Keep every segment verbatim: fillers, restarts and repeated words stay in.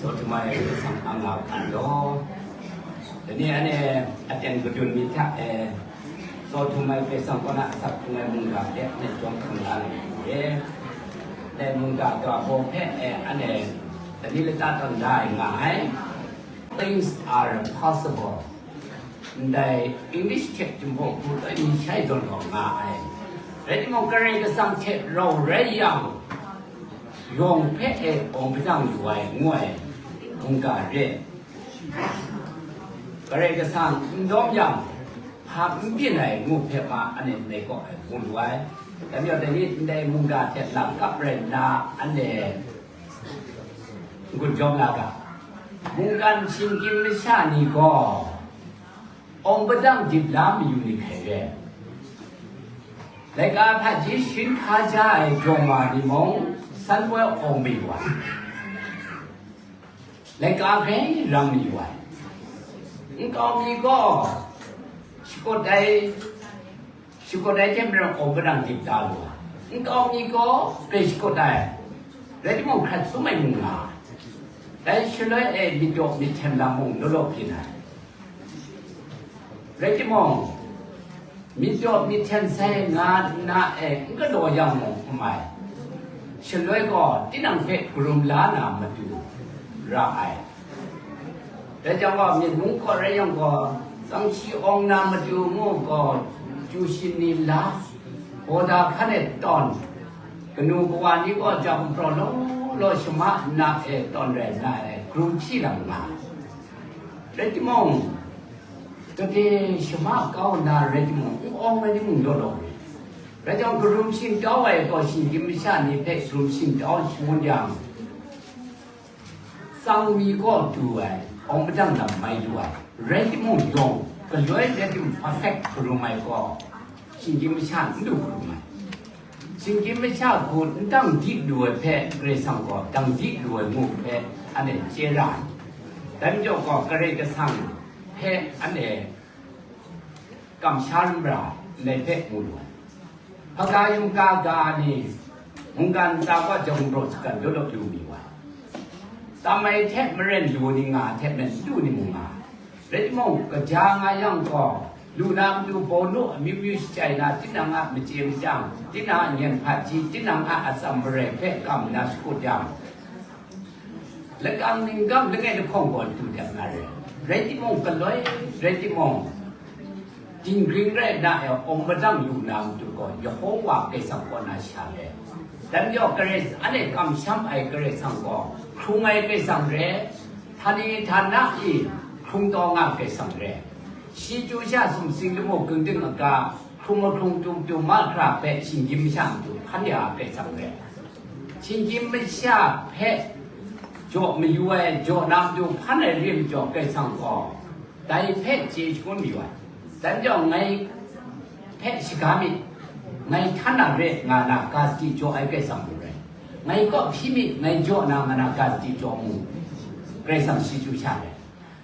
Sodom ai Karai Kasang a nga hkan law. Dai ni anhte aten gadun myit hta e, Sodom ai Karai Kasang kaw na asak hkrung ai mungga hte anhte jawm hkrung la na re. Dai mungga ga baw hpe e, anhte dai ni lata tawn da ai nga ai. Things are possible. Ndai English hte Jinghpaw hku tai mi shai zawn gaw nga ai. Rai timung, Karai Kasang hte rau rai yang, yawng hpe e awng padang yu ai, ngu ai mungga re. Karai Kasang n dawm yang, hpa n byin ai ngu hpe ma anhte ndai kaw ai ngu lu ai. Dai majaw, dai ni ndai mungga hte lam kap rai nna, anhte n-gun jawm la ga. Mungkan shinggyim masha ni gaw, awng padang dip la mayu ni hkrai re. Laika hpaji sharin hka ja ai jawng wa ni mung, san poi awng mayu ai. Laika hkrai ram mayu ai. Nkau mi gaw, shakut ai, shakut ai hte maren awng padang dip da lu ai. Nkau mi gaw, grai shakut ai. Rai timung, hkrat sum ai mung nga ai. Dai shaloi e myit daw myit hten lam mung law law byin ai. Rai timung, myit daw myit hten sai nga nna e n galaw yang mung n mai. Shaloi gaw tinang hpe karum la na matu ra ai. Dai jang gaw, myit mung kaw rai yang gaw, tsang shi awng na matu ngu gaw, chyu shi ni la, hkawda hkan e tawn, kanu kawa ni gaw jam praw law law shama nna e tawn rai nna e, karum hpyi lam nga ai. Rai timung, gade shama kau nna rai timung, n awng ai ni mung law law re. Rai jang, karum shingtau ai gaw shinggyim masha ni hpe karum shingtau shangun yang, tsang mi kaw du ai, awng padang lam mai lu ai. Rai timung, yawng galoi rai timung, perfect karum ai gaw, shinggyim masha n du karum ai. Shinggyim masha hku n dang di lu ai hpe Karai Kasang gaw dang di lu ai ngu hpe anhte chye ra ai. Dai majaw gaw, Karai Kasang hpe anhte kamsham ra ndai hpe mu lu ai. Hpaga yum ga ga ni mungkan nta kaw jahku praw sagan law law lu mi wa ai. Tam ai hte maren lu ni nga ai hte maren lu ni mung nga ai. Rai timung, kaja nga yang gaw, lu na matu bawnu amyu myu shachye na, tinang a machye machyang, tinang a nyen hpaji, tinang a atsam marai hpe kam nna shakut yang, lakang ningkam langai lahkawng gaw du dat nga re. Rai timung, galoi rai timung, dinggring rai nna e awng madang lu na matu gaw, Yehova Karai Kasang kaw na sha re. Dai majaw, Karai, anhte kamsham ai Karai Kasang gaw, hkrung ai Karai Kasang re, htani htana e hkrung taw nga ai Karai Kasang re. Shi chyu sha sumsing lamu kangding aga, hkrung mahkrung tum tum mahkra hpe shinggyim masha matu hkan ya ai Karai Kasang re. Shinggyim masha hpe jaw mayu ai, jaw na matu hkan ai re majaw, Karai Kasang gaw dai hpe chye shangun mayu ai. Dai majaw, ngai hpe shaga myit, ngai htan na re nga na ga sadi jaw ai Karai Kasang mung rai. Ngai kaw hpyi myit, ngai jaw na nga na ga sadi jaw mung, Karai Kasang shi chyu sha rai.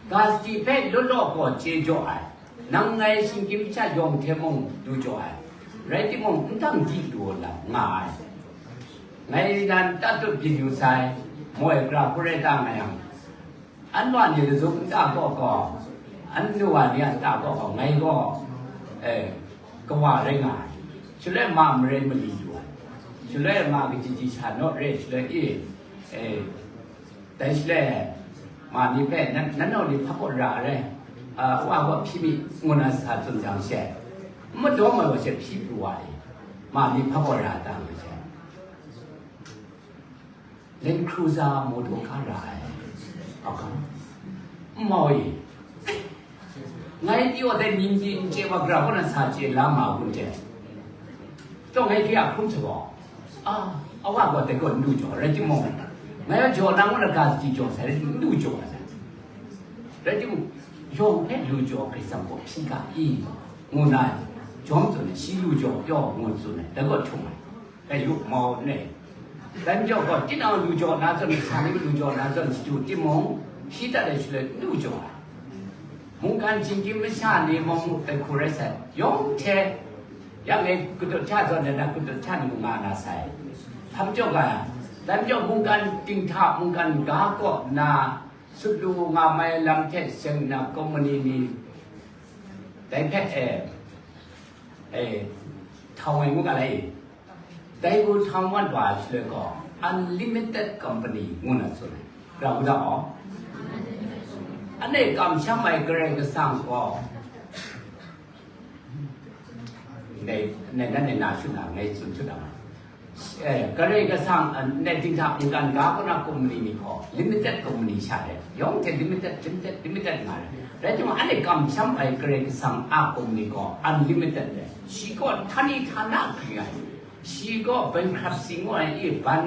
Ga sadi hpe law law gaw chye jaw ai. Nang ngai shinggyim masha yawng hte mung du jaw ai. Rai timung, n dang di lu ai lam nga ai. Ngai nan tatut byin yu sai, moi, gara hku rai ta nga yang, anwa ni lazum nta kaw gaw, anu wa ni a nta kaw gaw, ngai gaw, eh, kawa rai nga ai. Shaloi ma marai mali yu ai. Shaloi ma kaji ji sha naw re, shaloi e, eh, dai shaloi, ma ni hpe, nan, nan nau ni hpa kaw ra ai, a, wa gaw hpyi mi, ngu na sa tsun jang she, n madawng ai wa she hpyi pru wa ai, ma ni hpa kaw ra ta nga she. Land Cruiser motor car ra ai. Hpa ga? N mau i. Ngai pyi wa dai mying pyi n chye wa, gara kaw na sa chye la ma gun hte. Taw ngai hkye a hkrum sa gaw, a, a wa gaw dai gaw n du jaw, rai timung, ngai a jaw na ngu na ga sadi jaw sai, rai timung, n du jaw ai sai. Rai timung, yawng hpe lu jaw Karai Kasang gaw hpyi ga i, ngu na, jawm tsun ai, shi lu jaw yaw ngu tsun ai, dai gaw htum ai. Dai yu mau ne. Dai majaw gaw, tinang lu jaw na zawn, masha ni lu jaw na zawn shadu timung, hpyi dat ai shaloi n lu jaw ai. Mungkan shinggyim masha ni mung dai hku rai sai. Yawng hte, yang e, gadut hta zawn ai na, gadut hta ni mung nga na sai. Hpa majaw ga, Dai majaw mungkan ting hta mungkan ga kaw nna sut lu nga mai lam hte seng na company ni dai hpe e, e, htau ai ngu ga lai. Dai gaw htau mat wa ai shaloi gaw, unlimited company ngu na tsun ai. Ra gu da aw. Anhte kamsham ai Karai Kasang gaw, ndai, ndai, ndai, ndai na shut na, ngai tsun shut na. Eh, Karai Kasang, eh, ndai ting hta mungkan ga kaw na company ni gaw, limited company sha de. Yawng hte limited, limited, limited nga ai. Rai timung, anhte kamsham ai Karai Kasang a company gaw, unlimited de. Shi gaw htani htana hkring ai. Shi gaw bankruptcy ngu ai, i ban,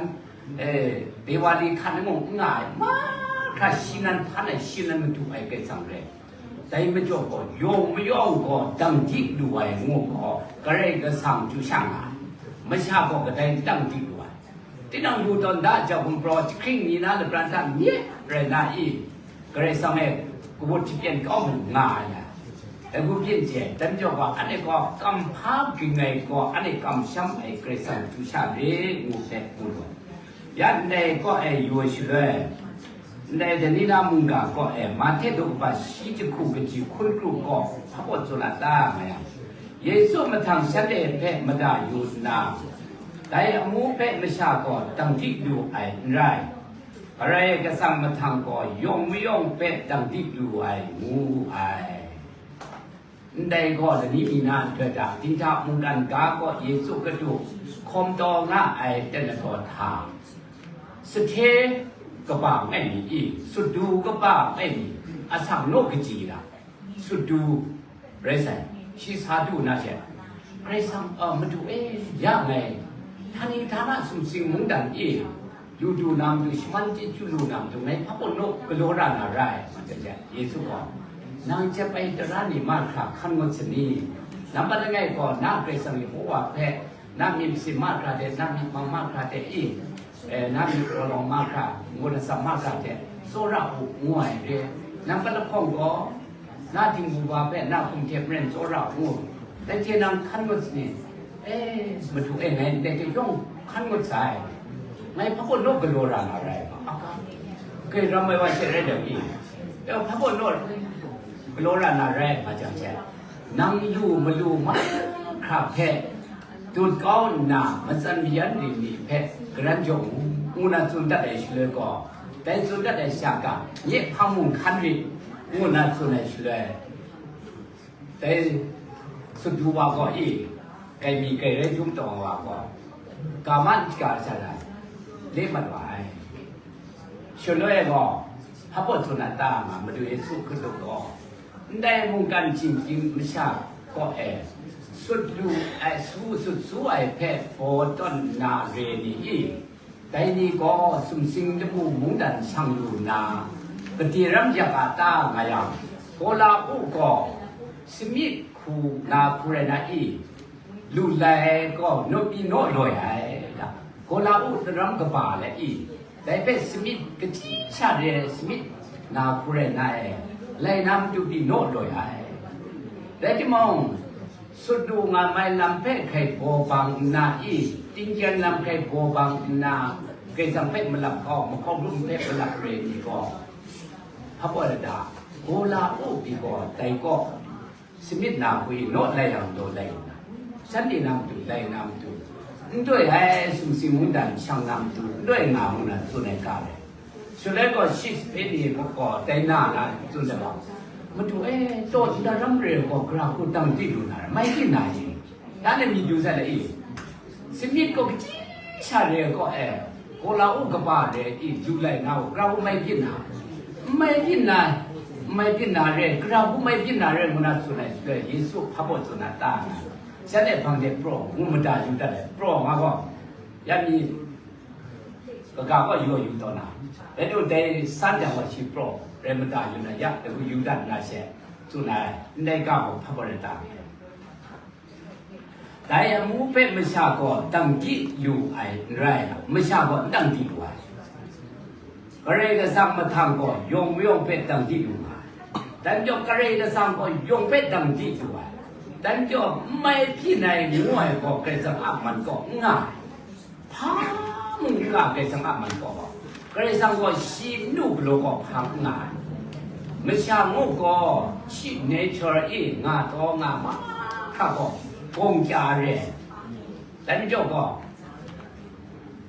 eh, Dewali hkan mung n nga ai, mahkra shi nan hpan ai, shi nan madu ai Karai Kasang rai. Dai majaw gaw, yawng mayawng gaw dang di lu ai ngu gaw, Karai Kasang chyu sha nga ai. Masha gaw kadai dang di lu ai. Tinang lu tawn da, ja gumpraw jahkring ni na lapran hta mye rai na i? Karai Kasang e, kabu hte pyen kau mu nga ai na, dai gu byin chye, dai majaw gaw, anhte gaw kamhpa ging ai gaw, anhte kamsham ai Karai Kasang chyu sha re, ngu hpe mu lu ai. Ya ndai kaw e yu ai shaloi, ndai Danila mungga kaw e Mahte daw kaba shi jahku kaji hkun kru gaw hpa baw tsun la ta nga yang, Yesu mahtang shanhte hpe mada yu nna, dai amu hpe masha gaw dang di lu ai n rai. Karai Kasang mahtang gaw yawng mayawng hpe dang di lu ai ngu ai. Ndai gaw lani mi na nhtoi hta, dinghta mungkan ga kaw Yesu Hkristu hkawm taw nga ai ten ladaw hta, sahte kaba ngai mi i, sut du kaba ngai mi, asak naw kaji ra, sut du rai sai, shi sa du na she, Karai Kasang, a, Madu e, ya ngai, htani htana sumsing mungdan e, yu du na matu, shaman chyeju lu na matu, ngai hpa baw naw galaw ra na rai, nga jang jang, Yesu gaw, nang jep ai tara ni mahkra hkan ngut sa ni? Nampat langai gaw, na Karai Kasang Yehowa hpe, na myit masin mahkra hte, na myit mang mahkra hte i, eh, na myit rawlawng mahkra, ngut atsam mahkra hte, tsawra u, ngu ai re. Nampat lahkawng gaw, na htingbu wa hpe, na hkum hte maren tsawra u, dai hte nang hkan ngut sa ni? E, Madu e, ngai ndai hte yawng hkan ngut sai. Ngai hpa baw naw galaw ra na rai, a ga, grai ram ai wa she rai dai ni? E, hpa baw naw galaw ra na rai, nga jang she, nang yu malu mahkra hpe dut kau nna, matsan mayan rin ni hpe garan jaw mu, ngu na tsun dat ai shaloi gaw, dai tsun dat ai sha ga, nye hpang mung hkan rit, ngu na tsun ai shaloi, dai sut du wa gaw i, kai mi kai rai jum taw wa gaw, ga man shaga sha na le mat wa ai. Shaloi gaw, hpa baw tsun na ta nga, Madu Yesu Hkristu gaw, ndai mungkan shinggyim masha kaw e, sut lu ai, su sut su ai hpe baw tawn nna re ni i? Dai ni gaw sumsing lamu mungdan shang lu nna, kade ram yak a ta nga yang, Kola u gaw samit hku na hku rai na i? Lu lai gaw, naw pyi naw loi ai, da. Kola u daram kaba let i, dai hpe samit kachyi sha re ai samit na hku rai na e, lai na matu pyi naw loi ai. Rai timung, sut lu nga mai lam hpe hkrai baw bang nna i, tingkyen lam hkrai baw bang nna, Karai Kasang hpe malap kau, mahkaw rum hpe malap re ni gaw, hpa baw lada, Kola u pyi gaw, dai gaw, samit na hku i naw lai yang daw lai nna, shanhte na matu, lai na matu, n doi ai sumsing mungdan shang na matu, n doi nga ngu na tsun ai ga re. Shaloi gaw shi sape ni gaw dai na na tsun ai ga, Madu e, taw nta ram re gaw, gara hku dang di lu na rai, mai byin na i? Dan e myit yu sai la i? Samit gaw kachyi sha re gaw e, Kola u kaba re i, lu lai na u, gara hku mai byin na, n mai byin na, n mai byin na re, gara hku mai byin na re, ngu na tsun ai shaloi, Yesu hpa baw tsun na ta nga, shanhte hpang de praw, ngu mada yu dat ai, praw nga gaw, ya mi kaga gaw yaw yu taw na, rai lu dai san jang gaw shi praw, rai mada yu na, ya, dai hku yu dat na she, tsun ai, ndai ga gaw hpa baw rai ta. Dai amu hpe masha gaw dang di lu ai n rai, masha gaw n dang di lu ai. Karai Kasang mahtang gaw yawng mayawng hpe dang di lu nga ai. Dai majaw Karai Kasang gaw yawng hpe dang di lu ai. Dai majaw n mai byin ai ngu ai gaw Karai Kasang a man kaw n nga ai. Hpa mung n Nga Karai Kasang a man gaw, Karai Kasang gaw shi nu galaw gaw hpang n nga ai. Masha ngu gaw shi nature e nga taw nga mahkra gaw gawng kya re ai. Dai majaw gaw,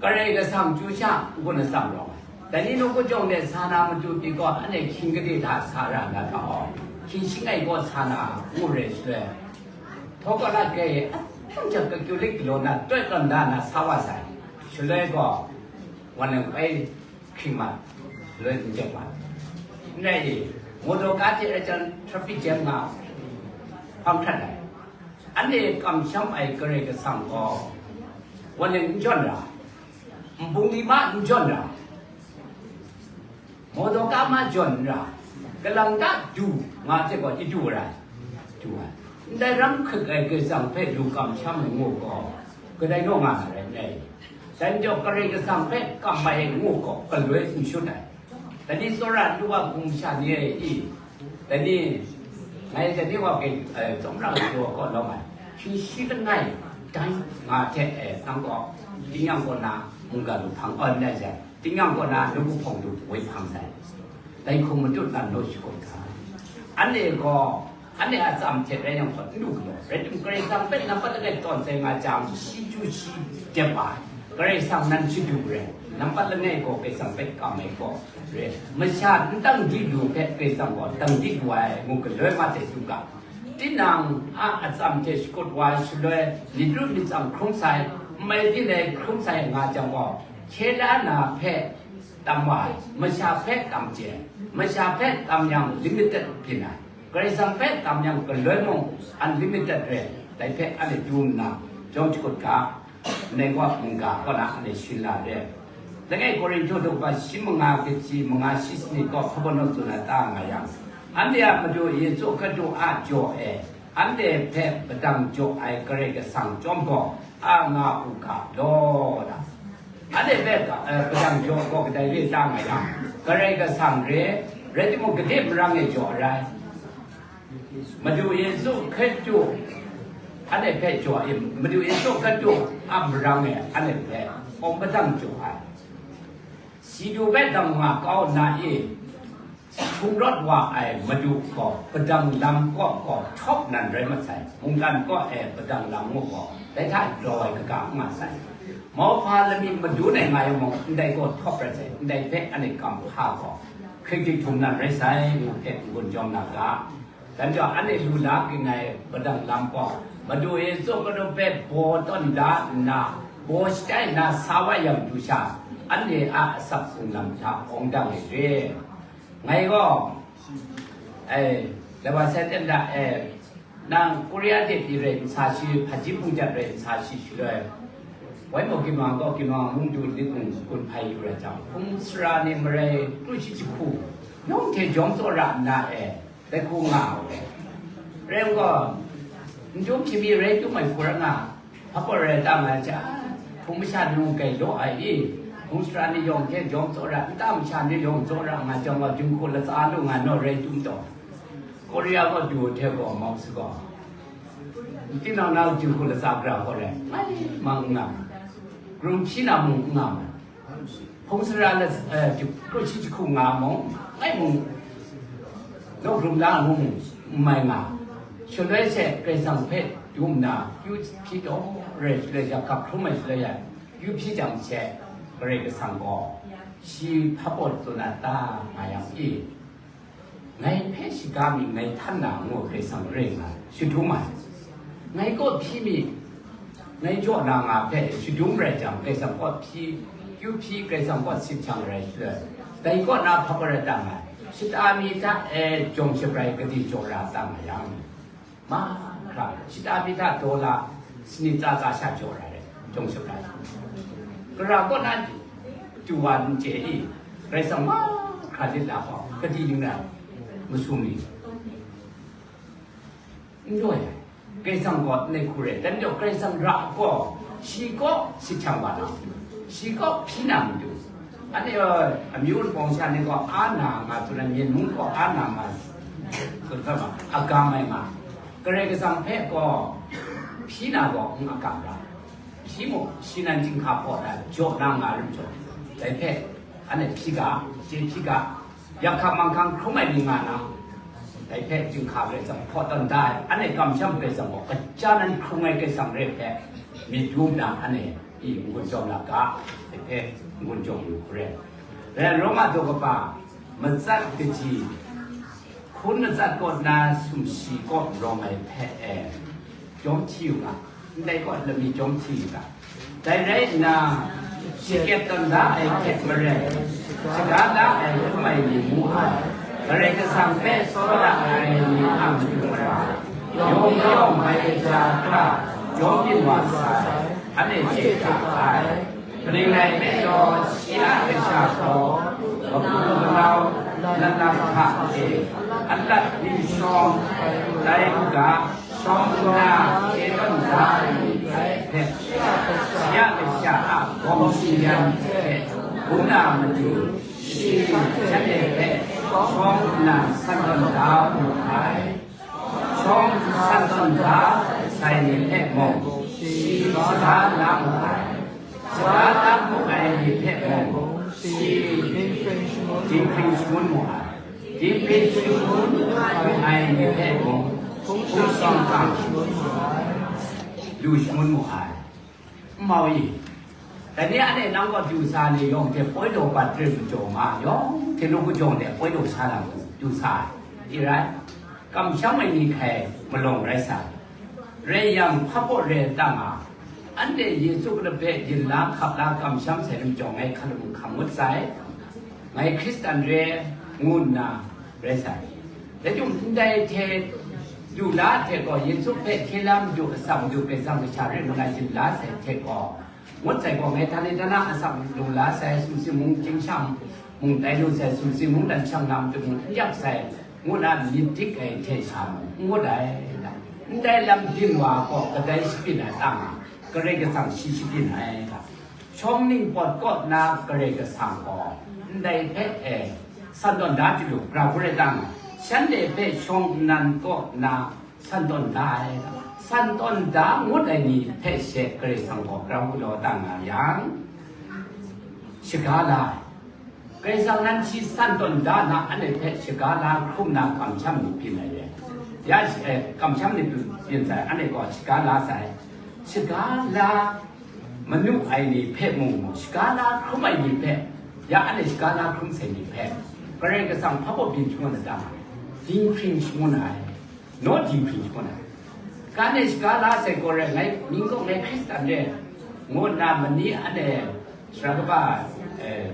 Karai Kasang chyu sha n-gun atsam rawng ai. Dai ni nu kajawng de sa na matu pyi gaw, anhte hkying gade hta sa ra na hta gaw, hkying shangai gaw sa na ngu re shaloi, htaw kawla grai e, ahkying hte kakyu lik galaw na, tawt tawn da na sa wa sai. Shaloi gaw, wan lang bai hkring mat, shaloi n jep mat. N rai i, motor ka hte rai jang traffic jam nga hpang hkrat ai. Anhte kamsham ai Karai Kasang gaw, wan lang n jawn ra, nbung di ma n jawn ra, motor ka ma jawn n ra, kalang ta du nga hte gaw, i du ra, du ai. Ndai ram hkrit ai Karai Kasang hpe lu kamsham ai ngu gaw, kadai naw nga na rai n rai? Dai majaw Karai Kasang hpe kam ai ngu gaw, galoi n shut ai. Dai ni tsawra n lu wa hpung masha ni e i, dai ni, ngai dai ni wa hpe, eh, tsawmra jaw kaw lawm ai. Hkying shi langai dai nga hte, eh, nang gaw, tingnyang kaw na mungga lu hpang, oh, n rai sai. Tingnyang kaw na nawku hpawng du woi hpang sai. Dai hkum matut nan naw shakut ga. Anhte gaw, anhte a atsam hte rai yang gaw, n du galaw. Rai tim, Karai Kasang hpe nampat langai tawn sai nga jang, shi chyu shi dep ai. Karai Kasang nan shadu re. Nampat langai gaw Karai Kasang hpe kam ai gaw re. Masha n dang di lu hpe Karai Kasang gaw dang di lu ai ngu galoi ma hte du ga. Tinang a atsam hte shakut wa shaloi, myit ru myit tsang hkrum sai, n mai byin ai hkrum sai nga jang gaw, hkye la na hpe tam wa ai, masha hpe tam chye ai, masha hpe tam yang limited byin ai, Karai Kasang hpe tam yang galoi mung unlimited re, dai hpe anhte du nna, jawm shakut ga. Ndai gaw mungga kaw na anhte shin la re. Langai Korinhto daw kaba shi manga kaji manga shi sanit gaw hpa baw naw tsun ai ta nga yang, anhte a Madu Yesu Hkristu a jaw e, anhte hpe padang jaw ai Karai Kasang chyawm gaw a nga u ga law, da. Anhte hpe, eh, padang jaw gaw kadai re ta nga yang, Karai Kasang re, rai timung, gade marang e jaw ai rai. Madu Yesu Hkristu anhte hpe jaw ai, Madu Yesu Hkristu a marang e anhte hpe awng padang jaw ai. Si du hpe dang nga kau nna e, hpung rawt wa ai Madu gaw padang lam kaw gaw htawk nan rai masai, mungkan kaw e padang lam ngu gaw, dai hta jaw ai kaga n nga sai. Mauhpa lamyit madun ai nga yang mung, ndai gaw htawk rai sai, ndai hpe anhte kam hpa gaw, hkrik hkrik htum nan rai sai, ngu hpe n-gun jawm na ga. Dai majaw, anhte lu la ging ai padang lam gaw, Madu Yesu Hkristu hpe baw tawn da nna, baw shatai nna sa wa yang du sha, anhte a asak hpung lam hta awng dang ai re. Ngai gaw, ai, Laba Satan da, e, nang Korea de pyi rai nsa shi, hpaji hpung jat rai nsa shi shaloi, wai maw, Kimang gaw Kimang mung du lit mung kun hpai yu rai jang, hpung sara ni marai kru shi jahku yawng hte jawm tsawra nna e, dai hku nga ai. Rai nme gaw, n dum hkying mi rai dum ai hku rai nga, hpa gaw rai ta nga ai hte, hpung masha ni mung grai law ai i, hpung sara ni yawng hte jawm tsawra, nta masha ni yawng tsawra nga jang gaw, jinghku latsa lu nga naw rai dum taw, Korea gaw du hte gaw mau sa gaw, tinang na jinghku latsa gara gaw rai, ngai mang n nga, grum hpyi na mung n nga ma. Hpung sara la, eh, kru shi jahku nga mung, ngai mung, naw grum la mung, n mai nga. Shaloi she Karai Kasang hpe dum nna, kyu hpyi taw rai shaloi ya, gap hkrum ai shaloi ya, kyu hpyi jang she, Karai Kasang gaw, shi hpa baw tsun na ta nga yang i, ngai hpe shiga mi ngai htan na ngu Karai Kasang rai nga, shadum ai. Ngai kaw hpyi mi, ngai jaw na nga hpe shadum rai jang, Karai Kasang kaw hpyi, kyu hpyi, Karai Kasang kaw sit jang rai shaloi, dai kaw na hpa gaw rai ta nga ai, shata mi hta e jawng shabrai gadi jaw ra ta nga yang, mahkra, shata mi hta daw la, sanit tsa tsa sha jaw ra ai, jawng shabrai. Gara kaw na du, du wa n chye i, Karai Kasang mahkra lit la gaw, gadi ning rai, masum ni. N jaw ai, Karai Kasang gaw n ai hku rai, dan jaw Karai Kasang ra gaw, shi kaw sit jang wa na, shi kaw hpyi na matu. Anhte, eh, amyu npawng sha ni gaw a na nga tsun ai, myen mung gaw a na nga tsun hkra ma, agam ai nga. Karai Kasang hpe gaw hpyi na gaw n agam ra. Hpyi Timung, shi nan chyinghka hpaw na jaw na nga rim jaw, dai hpe, anhte hpyi ga, chye hpyi ga, yak hka manghkang hkrum ai ni nga na, dai hpe chyinghka Karai Kasang hpaw tawn da ai, anhte kamsham Karai Kasang gaw, kaja nan hkrung ai Karai Kasang re hpe, myit yu nna, anhte i n-gun jawm la ga, dai hpe n-gun jawm yu hkre. Rai, Roma daw kaba, matsat kaji, hkun matsat kaw na sumshi kaw rawng ai hpe e, jawm hti u ga, ndai kaw lami jawm hti u ga. Dai rai nna, shakep tawn da ai hte maren, shaga la ai hkrum ai ni mu ai, Karai Kasang hpe tsawra ai ni a matu mara, yawng yawng mai kaja hkra, jawm byin wa sai, anhte chye hta ai. Kaning rai nme law, shi a kasha gaw, kabu kanau, latlak hta e, alat ning shawng, tai u ga, shawng nna, chye tawn da ai ni hpe, shi a kasha a gawng shing yan hte, hpung na matu, shi shanhte hpe shawng nna san tawn da mu ai. Shawng san tawn da sai ni hpe mung, shi shaga la mu ai. Shaga la mu ai ni hpe mung, shi dinghpring shangun mu ai. Dinghpring shangun mu ai ni hpe mung, hpung shawng hkang lu shangun mu ai. N mau i, dai ni anhte nang gaw du sa ni yawng hte poi daw bat rim majaw ma, yawng hte nu kajawng de poi daw sha na mu, du sa ai. I rai, kamsham ai ni hkai malawng rai sa ai. Rai yang, hpa pawt re ai ta nga, anhte Yesu Hkristu hpe yin la hkap la kamsham sai rim jawng ngai hkalum hkam ngut sai, ngai Hkristan re ngu nna rai sai. Rai timung, ndai hte du la hte gaw, Yesu hpe hkye la Madu asak Madu Karai Kasang kasha rai nna yin la sai hte gaw, ngut sai gaw, ngai htani htana asak lu la sai, sumsing mung chyingshang mung tai lu sai, sumsing mung dan shang na matu mung n yak sai, ngu na myit dik ai hte sha mung n ngut ai. Ndai lam byin wa gaw kadai shabyin ai ta nga, Karai Kasang shi shabyin ai ta. Shawng ningpawt kaw na Karai Kasang gaw ndai hpe e san tawn da chyalu, grau hkrum rai ta nga, shanhte hpe shawng nnan kaw na san tawn da ai. San tawn da ngut ai ni hpe she Karai Kasang gaw grau galaw da nga yang, shaga la ai. Karai Kasang nan shi san tawn da na, anhte hpe shaga la hkrum na kamsham ni byin ai re. Ya, eh, kamsham ni byin sai, anhte gaw shaga la sai. Shaga la manu ai ni hpe mung, shaga la hkrum ai ni hpe, ya anhte shaga la hkrum sai ni hpe, Karai Kasang hpa baw byin shangun ai ta, dinghpring shangun ai, naw dinghpring shangun ai. Ga ne shaga la sai gaw rai, ngai mying gaw ngai Hkristan re, ngu nna mani anhte sara kaba, eh,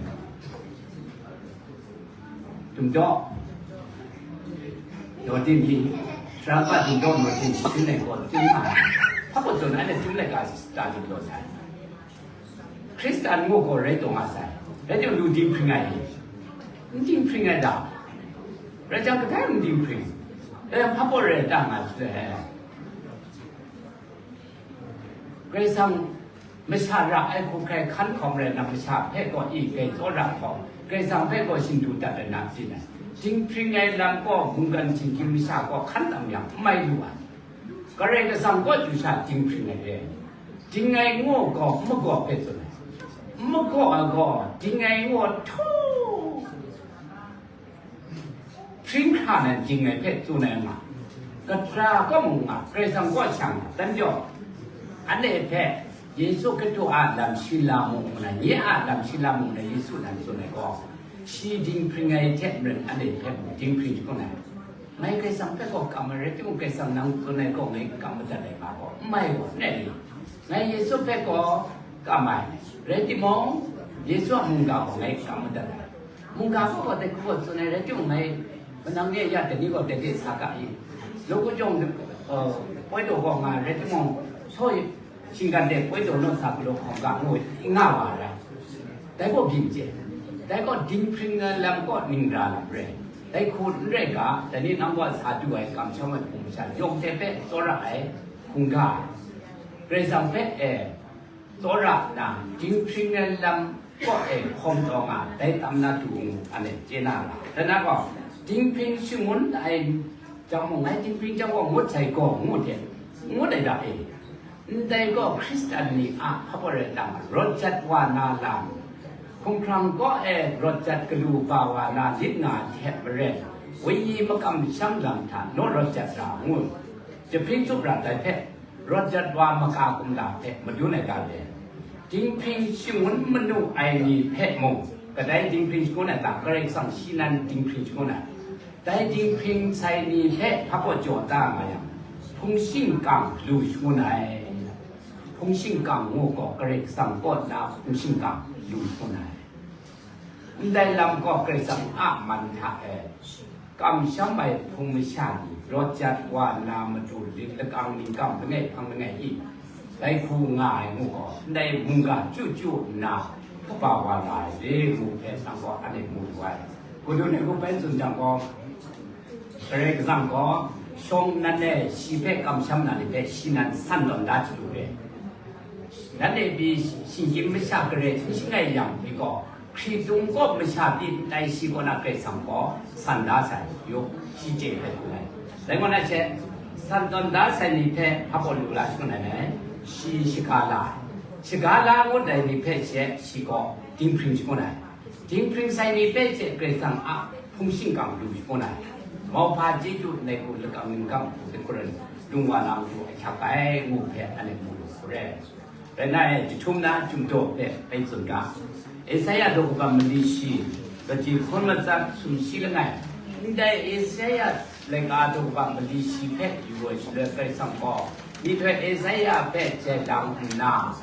Dum daw, naw tim ni, sara kaba dum daw naw tim ni, tim nai gaw tim nga ai. Hpa gaw zawn anhte tim laika ta dum daw sai. Hkristan ngu gaw rai taw nga sai. Rai timung, lu dinghpring ai ni, n dinghpring ai ta? Rai jang, kadai n dinghpring. E, hpa gaw rai ta nga sai. Karai Kasang masha ra ai hku hkrai hkan hkawm rai nna, masha hpe gaw i grai tsawra hkawm, Karai Kasang hpe gaw shingdu dat ai na byin ai. Dinghpring ai lam gaw mungkan shinggyim masha gaw hkan tam yang, n mai lu ai. Karai Kasang gaw chyu sha dinghpring ai re. Ding ai ngu gaw n magaw hpe tsun ai. N magaw ai gaw ding ai ngu htu hpring hkra nan ding ai hpe tsun ai nga, katra kaw mung nga, Karai Kasang kaw shang ai, dan jaw, anhte hpe Yesu Hkristu a lam shi la mu nna, nye a lam shi la mu nna Yesu nan tsun ai gaw, shi dinghpring ai hte maren anhte hpe mung dinghpring shangun ai. Ngai Karai Kasang hpe gaw kam ai rai timung, Karai Kasang nang tsun ai gaw ngai kam madat ai nga gaw, n mai gaw, n rai ni? Ngai Yesu hpe gaw kam ai, rai timung, Yesu a mungga gaw ngai kam madat ai. Mungga gaw dai hku gaw tsun ai rai timung, ngai manang ni a ya dai ni gaw dai de sa ga i? Law kajawng, uh, poi daw gaw nga ai rai timung, saw shinggan de poi daw naw sa galaw hkawm ga ngu i, nga wa ai rai. Dai gaw byin chye, dai gaw dinghpring ai lam kaw ning ra lam re. Dai hku n rai ga, dai ni nang gaw sa du ai kamsham ai hpung masha yawng hte hpe tsawra ai hkungga, Karai Kasang hpe e tsawra nna, dinghpring ai lam kaw e hkawm taw nga, dai tam na du ngu, anhte chye na ra. Dan na gaw, dinghpring shangun ai jang mung, ngai dinghpring jang gaw ngut sai gaw, ngu hte, ngut ai da e. Ndai gaw Hkristan ni a hpaw rai lang, rawt jat wa na lam, hkumhkrang kaw e rawt jat galu ba wa na lit nga ai hte maren, wenyi makam sham lam hta naw rawt jat ra ngu, jahpring tsup ra dai hpe, rawt jat wa maka kumla hpe madun ai ga le, dinghpring shangun manu ai ni hpe mung, kadai dinghpring shangun ai ta, Karai Kasang shi nan dinghpring shangun ai, dai dinghpring sai ni hpe hpaw jaw da nga yang, hpung shingkang lu shangun ai. Hpung shingkang ngu gaw Karai Kasang kaw na hpung shingkang lu shangun ai. Ndai lam gaw Karai Kasang a man hta e kamsham ai hpung masha ni rawt jat wa nna matu lit lakang ningkam langai hpang langai i, dai hku nga ai ngu gaw, ndai mungga chyu chyu nna kaba wa nga ai re ngu hpe nang gaw anhte mu lu ai. Hku du ni hku bai tsun jang gaw, Karai Kasang gaw shawng nan e shi hpe kamsham na ni hpe shi nan san tawn da chyu re. Nanhte pyi shinggyim masha gare n shangai yang pyi gaw, hkritung kawp masha pyi ndai shi kaw na Karai Kasang gaw san da sai, yu, shi chye hpe lu ai. Dai ngu na she, san tawn da sai ni hpe hpaw lu la shangun ai, shi shaga la ai. Shaga la ngut ai ni hpe she shi gaw dinghpring shangun ai. Dinghpring sai ni hpe she Karai Kasang a hpung shingkang lu shangun ai. Mauhpa chyeju nai hku lakang ningkam hku hkungran lung wa na matu ahkyak ai ngu hpe anhte mu lu hku re. Rai nna, jahtum na Chyum daw hpe bai tsun ga. Esaia daw kaba mali shi, kaji hkun matsat sumshi langai. Ndai Esaia laika daw kaba mali shi hpe yu ai shaloi Karai Kasang gaw, myihtoi Esaia hpe jai lang nna,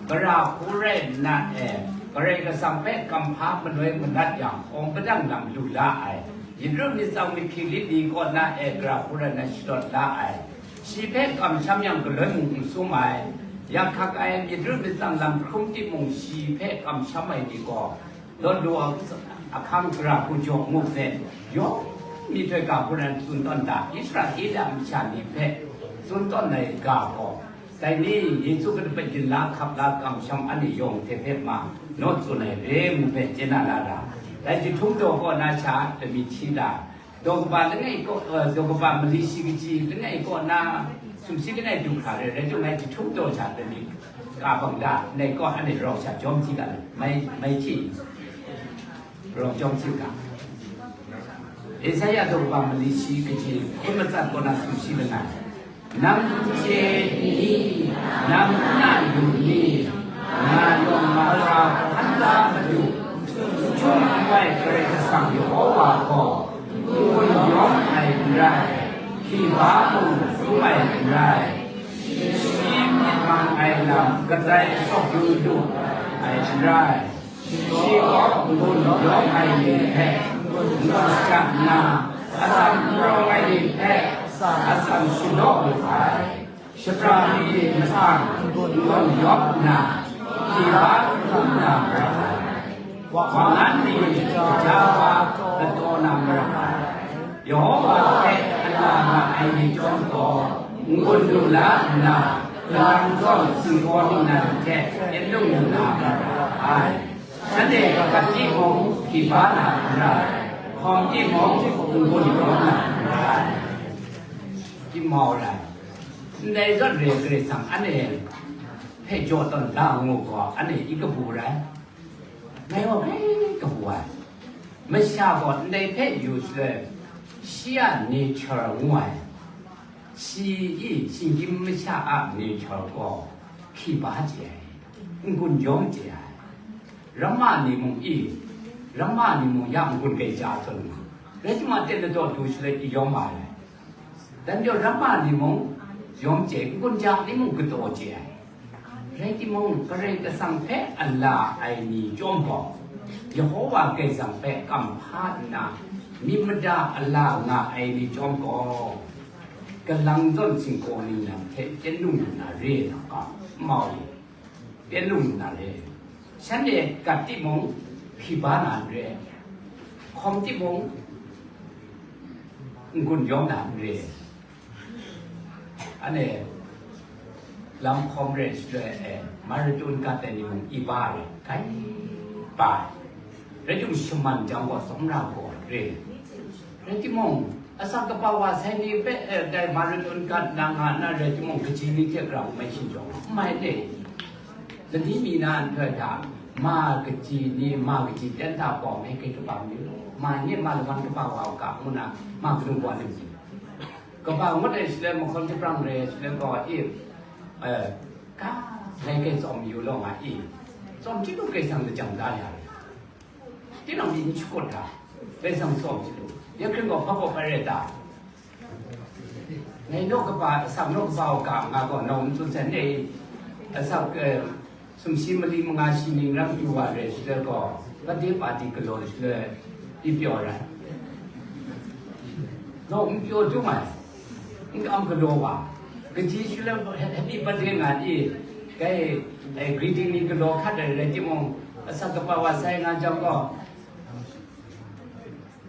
gara hku rai nna e, Karai Kasang hpe kamhpa manoi manat yang awng padang lam lu la ai, myit ru myit tsang myit hpyi lit ni kaw na e gara hku rai nna shalawt la ai, shi hpe kamsham yang galoi mung n sum ai, yak hkak ai myit ru myit tsang lam hkrum timung shi hpe kamsham ai ni gaw, lawt lu ai ahkang gara hku jaw ngu hpe, yawng myihtoi ga hku nan tsun tawn da, Israela masha ni hpe tsun tawn ai ga gaw, dai ni, Yesu Hkristu hpe yin la hkap la kamsham anhte yawng hte hpe ma naw tsun ai re ngu hpe chye na la ra. Dai jahtum daw kaw na sha lami hti la, daw kaba langai kaw, eh, daw kaba mali shi kaji langai kaw na sumshi langai du hkra re, rai timung, ngai jahtum daw sha lami ka bang da, ndai kaw anhte rau sha jawm hti ga, mai, mai hti, rau jawm hti ga. Esaia daw kaba mali shi kaji hkun matsat kaw na sumshi langai. Nang chye ni, nang n na yu ni, nga yawng mahkra hkan da madu, Chyum n ai Karai Kasang Yehova gaw, n-gun yawm ai n rai, hkiba mung hkrum ai n rai, shi myit mang ai lam kadai sawk yu lu ai n rai. Shi gaw n-gun yawm ai ni hpe n-gun shajang nna, atsam n rawng ai ni hpe atsam shadaw lu ai. Shapra ni hte mahtang n-gun yawm nna, hkiba hkrum na mara ai. Wa ngan ni gaja wa lataw na mara ai. Yehova hpe ala nga ai ni chyawm gaw, n-gun lu la nna, kalang zawn singkaw ningnan hte yen lung lu na mara ai. Shanhte gat timung, hkiba na n rai, hkawm timung, n-gun yawm na n rai. Hti mau rai. Ndai zawn re Karai Kasang anhte hpe jaw tawn da ngu gaw, anhte i kabu rai? Ngai gaw grai kabu ai. Masha gaw ndai hpe yu shaloi, shi a nature ngu ai, shi i shinggyim masha a nature gaw hkiba chye ai, n-gun yawm chye ai. Ramma ni mung i, ramma ni mung ya n-gun gaja tawn nga, rai timung, aten ladaw du shaloi i yawm ai. Dan jaw ramma ni mung yawm chye, n-gun ja ni mung kataw chye ai. Rai timung, Karai Kasang hpe ala ai ni chyawm gaw, Yehova Karai Kasang hpe kamhpa nna myit mada ala nga ai ni chyawm gaw, kalang zawn singkaw ningnan hte chyen lung lu na re ai hta, n mau i? Chyen lung lu na re. Shanhte gat timung, hkiba na n re. Hkawm timung, n-gun yawm na n re. Anhte lam hkawm re shaloi e, Marathon gat ai ni mung i ba re, grai ba ai. Rai timung, shaman jang gaw tsawmra gaw re. Rai timung, Asak kaba wa sai ni hpe, eh, dai Marut Unkat na nga na rai timung, kaji ni hte grau mai shinjawng, n mai le. Lani mi na nhtoi hta, ma kaji ni, ma kaji ten hta bawng e kai kaba mi lu, ma nye ma lawan kaba wa u ga, ngu na, ma kanu wa lim ji. Kaba ngut ai shaloi, mahkawn jahprang rai ai shaloi gaw, e, eh, ka, ngai kai tsawm yu law nga i, tsawm chyu lu, kai sang lajang da ya rai. Tinang myit n shakut hta, bai sang tsawm chyu lu, ya hkring gaw hpa gaw bai rai ta? Ngai naw kaba, asak naw kaba u ga nga gaw, nau n tsun sai, nei, asak, eh, sumshi mali manga shi ning ram yu wa rai shaloi gaw, bade pati galaw shaloi, i pyaw rai. Nau n pyaw dung ai, n kam galaw wa, kaji shaloi, happy birthday nga i, kai, eh, greeting ni galaw hkat ai rai timung, asak kaba wa sai nga jang gaw,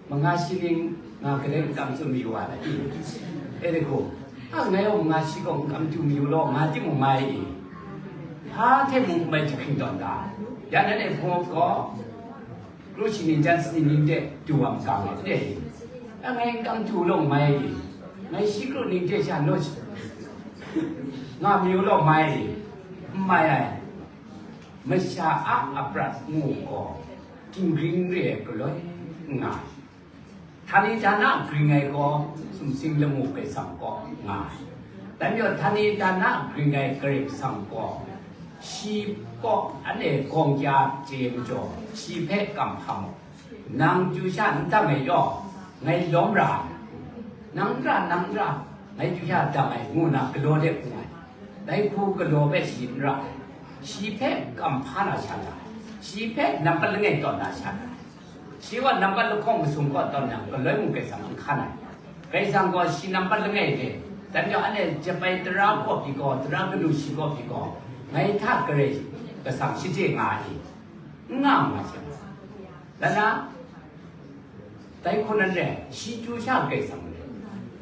manga shi ning nga kadai n kam tsun mayu wa na i? E de hku, a, ngai yawng manga shi gaw n kam tsun mayu law, nga timung mai i? Hpa hte mung mai jahkring tawn ga, ya nan e hpung gaw, kru shi ning jan shi ning hte du wa makang ai, e, a, ngai n kam tsun law mai i? Ngai shi kru ning hte sha naw shi nga mayu law mai i? N mai ai. Masha a aprat ngu gaw, tinggring re ai galoi n nga ai. Htani htana gring ai gaw, sumsing lamu Karai Kasang kaw nga ai. Dan majaw, htani htana gring ai Karai Kasang gaw, shi kaw anhte gawng kya chye majaw, shi hpe kam hpa mu. Nang chyu sha n dang ai yaw, ngai lawm ra ai. Nang n ra, nang n ra, ngai chyu sha dang ai, ngu na galaw de hpung ai. Dai hku galaw hpe shi n ra ai. Shi hpe kam hpa na sha na ai. Shi hpe nampat langai tawn na sha na ai. Shi gaw nampat lahkawng masum kaw tawn yang, galoi mung Karai Kasang n hkan ai. Karai Kasang gaw shi nampat langai hte, dan majaw anhte jep ai tara kaw pyi gaw, tara kanu shi kaw pyi gaw, ngai hta Karai Kasang shade nga ai. N nga nga she. Dan na, dai hku nan re, shi chyu sha Karai Kasang re.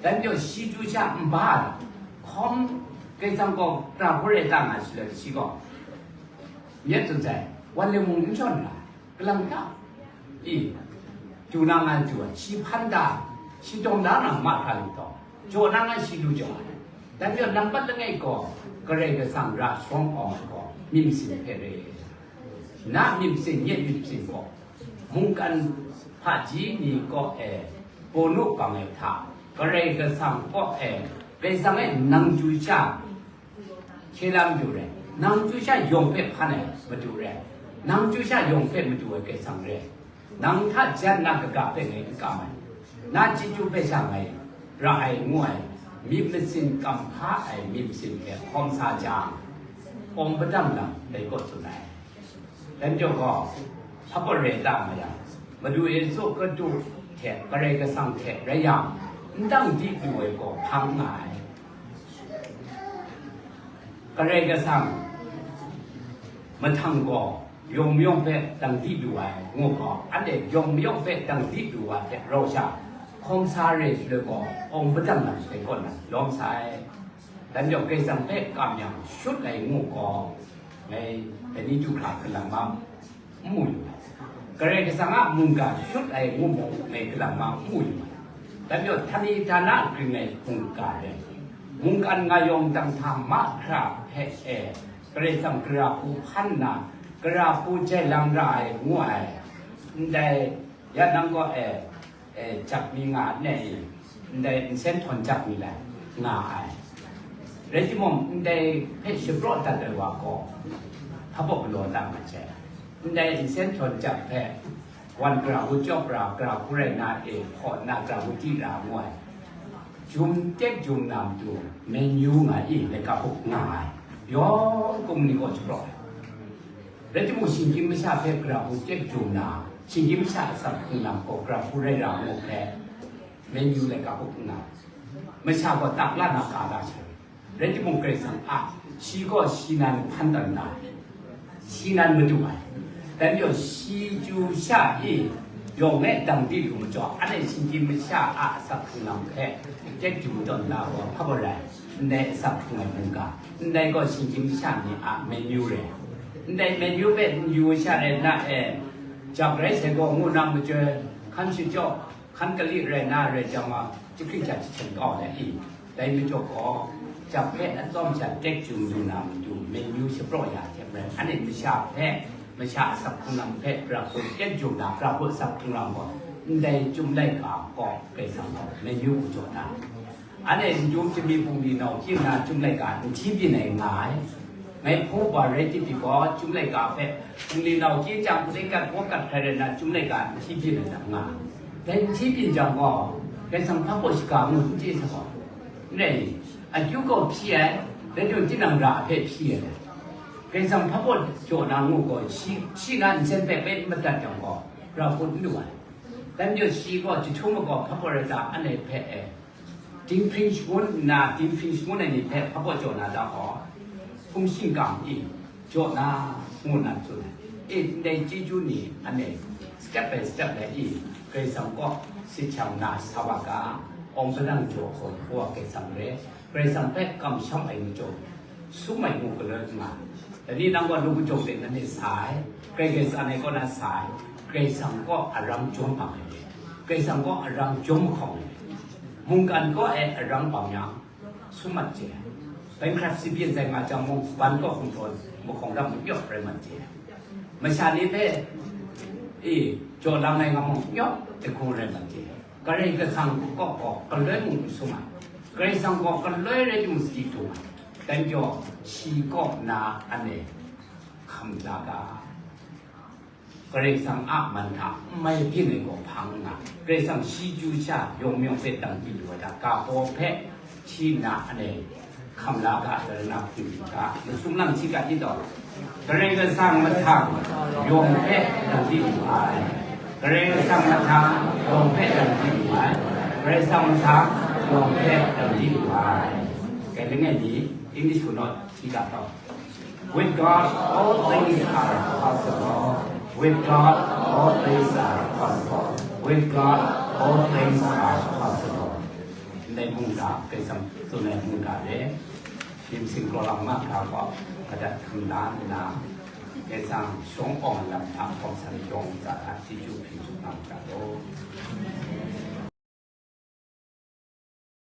Dan majaw shi chyu sha n ba ai. Hkawm Karai Kasang gaw pra hkrum rai ta nga shaloi, shi gaw, myit tsun sai, wan le mung n shawn ra, kalang ta, i, du na nga du ai, shi hpan da, shi tawng da na mahkra lu taw, jaw na nga shi lu jaw ai. Dan majaw nampat langai gaw, Karai Kasang ra shawng awng ai gaw, myit masin hpe re. Na myit masin, nye myit masin gaw, mungkan hpaji ni kaw e, bawnu bang ai hta, Karai Kasang kaw e, Karai Kasang e nang chyu sha, hkye la madu rai, nang chyu sha yawng hpe hpan ai madu rai, nang chyu sha yawng hpe madu ai Karai Kasang rai, nang hta jan na kaga hpe ngai n kam ai, na chyeju hpe sha ngai ra ai ngu ai, myit masin kam hpa ai myit masin hpe hkawm sa jang, awng padam lam dai kaw tsun ai. Dai majaw gaw, hpa gaw rai ta nga yang, Madu Yesu Hkristu hte Karai Kasang hte rai yang, n dang di du ai gaw hpang nga ai. Karai Kasang mahtang gaw yawng mayawng hpe dang di du ai, ngu gaw, anhte yawng mayawng hpe dang di du wa hte rau sha, hkawm sa re shaloi gaw, awng padam lam dai kaw na lawm sai. Dan majaw Karai Kasang hpe kam yang shut ai ngu gaw, ngai dai ni du hkra kalang ma n mu yu ai. Karai Kasang a mungga shut ai ngu mung ngai kalang ma n mu yu ai. Dan majaw htani htana gring ai mungga rai, mungkan nga yawng dang hta mahkra hpe e, Karai Kasang gara hku hpan nna, gara hku jai lang ra ai ngu ai. Ndai, ya nang gaw e, e, jak mi nga ai, ndai nsen htawn jak mi lai nga ai. Rai timung, ndai hpe shapraw dat ai wa gaw, hpa baw galaw dat mat sai. Ndai nsen htawn jak hpe, wan gara hku cawp ra, gara hku rai na e, hkaw nna gara hku di ra ngu ai. Jum tek jum na matu, menu nga i, laika hpuk nga ai. Yawng hkum ni gaw shapraw ai. Rai timung, shinggyim masha hpe gara hku tek jum na, shinggyim masha asak hpung lam gaw gara hku rai ra ngu hpe, menu laika hpuk nga ai. Masha gaw tak la na ka la sai. Rai timung, Karai Kasang a, shi gaw shi nan hpan tawn na, shi nan madu ai. Dan majaw shi chyu sha i, yawng e dang di lu majaw, anhte shinggyim masha a asak hpung lam hpe tek jum tawn na gaw hpa gaw rai, ndai asak hpung ai mungga, ndai gaw shinggyim masha ni a menu rai, ndai menu hpe n yu sha rai na e, jak rai sai gaw ngu na machyoi, hkan shachyawk, Hkan kali rai na rai jang ma, chyahkring jahten kau ai i, dai majaw gaw, jap hpe atsawm sha tek jum lu na matu, menu shapraw ya hte maren, anhte masha hpe, masha a asak hkrung lam hpe, pra hku tek jum na, pra hku asak hkrung lam gaw, ndai Chyum laika kaw Karai Kasang gaw menu hku jaw na. Anhte n-, chyum chami bungli nau hkyi nna Chyum laika n hti byin ai nga ai. Ngai hpaw wa rai tip pyi gaw, Chyum laika hpe bungli nau hkyi chyang, hpung kat, hpaw kat hkrai rai nna, Chyum laika n hti byin ai nga ai. Dai n hti byin jang gaw, Karai Kasang hpa baw shaga ngu n chye sa gaw, n rai ni? Akyu gaw hpyi ai, dai hte tinang ra hpe hpyi ai. Karai Kasang hpa baw jaw na ngu gaw, shi, shi na nsen hpe bai madat jang gaw, ra hkut n lu ai. Dai majaw shi gaw jahtum magaw hpa baw rai ta, anhte hpe e, dinghpring shangun nna, dinghpring shangun ai ni hpe hpa baw jaw na da gaw, hpung shingkang i jaw na, ngu nna tsun ai. E, ndai chyeju ni anhte step by step rai i, Karai Kasang kaw sit shang na sa wa ga, awng padang jaw gaw, Karai Kasang re, Karai Kasang hpe kamsham ai majaw, sum ai ngu galoi nga. Dai ni nang gaw lu kajawng de nanhte sa ai, Karai Kasang ai kaw na sa ai, Karai Kasang kaw arang jawm bang ai re, Karai Kasang kaw arang jawm mahkawng ai re, mungkan kaw e arang bang yang, sum mat chye ai. Bankruptcy byin sai nga jang mung, ban kaw hkum tawn mahkawng ram n yawp rai mat chye ai. Masha ni hpe, e, jaw lang ai nga mung, n yawp ai hku rai mat chye ai. Karai Kasang kaw gaw galoi mung n sum ai, Karai Kasang gaw galoi rai timung sadi dung ai, dai majaw shi kaw na anhte hkam la ga. Karai Kasang a man hta n mai byin ai gaw hpang nna, Karai Kasang shi chyu sha yawng mayawng hpe dang di lu ai hta, ga baw hpe shi nna anhte hkam la ga, dai na hpung ga, masum lam hti ga di taw, Karai Kasang mahtang yawng hpe dang di lu ai. Karai Kasang mahtang yawng hpe dang di lu ai. Karai Kasang mahtang yawng hpe dang di lu ai. Kai langai ni, English hku naw hti ga taw. With God, all things are possible. With God, all things are possible. With God, all things are possible. Ndai mungga, Karai Kasang tsun ai mungga le, Dim sing kraw lam ma ga gaw, madat hkam la nna, Karai Kasang shawng awng lam hta hkawm san yawng ntsa hta chyeju hpyi tsun na maga law.